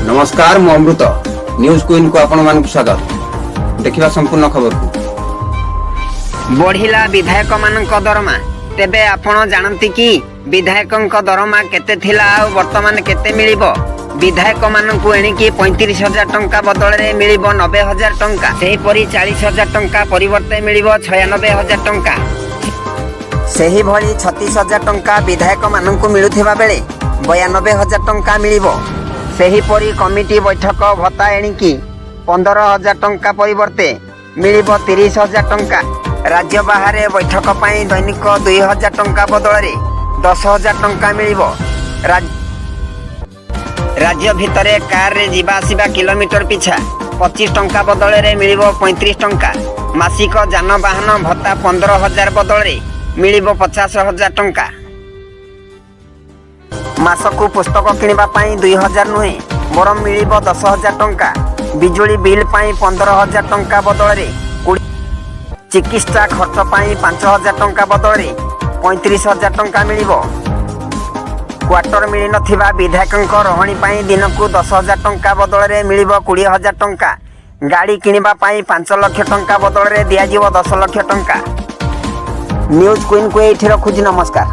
ନମସ୍କାର, ମୁଁ ଅମୃତ। ନ୍ୟୁଜ୍ କୁଇନ୍କୁ ଆପଣମାନଙ୍କୁ ସ୍ୱାଗତ। ଦେଖିବା ସମ୍ପୂର୍ଣ୍ଣ ଖବରକୁ। ବଢିଲା ବିଧାୟକମାନଙ୍କ ଦରମା। ତେବେ ଆପଣ ଜାଣନ୍ତି କି ବିଧାୟକଙ୍କ ଦରମା କେତେ ଥିଲା ଆଉ ବର୍ତ୍ତମାନ କେତେ ମିଳିବ? ବିଧାୟକମାନଙ୍କୁ ଏଣିକି 35,000 ଟଙ୍କା ବଦଳରେ ମିଳିବ 90,000 ଟଙ୍କା। ସେହିପରି 40,000 ଟଙ୍କା ପରିବର୍ତ୍ତେ ମିଳିବ 96,000 ଟଙ୍କା। ସେହିଭଳି 36,000 ଟଙ୍କା ବିଧାୟକମାନଙ୍କୁ ମିଳୁଥିବା ବେଳେ 92,000 ଟଙ୍କା ମିଳିବ। ସେହିପରି କମିଟି ବୈଠକ ଭତ୍ତା ଏଣିକି 15,000 ଟଙ୍କା ପରିବର୍ତ୍ତେ ମିଳିବ 30,000 ଟଙ୍କା। ରାଜ୍ୟ ବାହାରେ ବୈଠକ ପାଇଁ ଦୈନିକ 2,000 ଟଙ୍କା ବଦଳରେ 10,000 ଟଙ୍କା ମିଳିବ। ରାଜ୍ୟ ଭିତରେ କାରରେ ଯିବା ଆସିବା କିଲୋମିଟର ପିଛା 25 ଟଙ୍କା ବଦଳରେ ମିଳିବ 35 ଟଙ୍କା। ମାସିକ ଯାନବାହନ ଭତ୍ତା 15,000 ବଦଳରେ ମିଳିବ 50,000 ଟଙ୍କା। ମାସକୁ ପୁସ୍ତକ କିଣିବା ପାଇଁ 2,000 ନୁହେଁ, ବରଂ ମିଳିବ 10,000 ଟଙ୍କା। ବିଜୁଳି ବିଲ୍ ପାଇଁ 15,000 ଟଙ୍କା ବଦଳରେ ଚିକିତ୍ସା ଖର୍ଚ୍ଚ ପାଇଁ 5,000 ଟଙ୍କା ବଦଳରେ 35,000 ଟଙ୍କା ମିଳିବ। କ୍ୱାର୍ଟର ମିଳିନଥିବା ବିଧାୟକଙ୍କ ରହଣି ପାଇଁ ଦିନକୁ 10,000 ଟଙ୍କା ବଦଳରେ ମିଳିବ 20,000 ଟଙ୍କା। ଗାଡ଼ି କିଣିବା ପାଇଁ 5 ଲକ୍ଷ ଟଙ୍କା ବଦଳରେ ଦିଆଯିବ 10 ଲକ୍ଷ ଟଙ୍କା। ନ୍ୟୁଜ୍ କୁଇନ୍କୁ ଏଇଠି ରଖୁଛି। ନମସ୍କାର।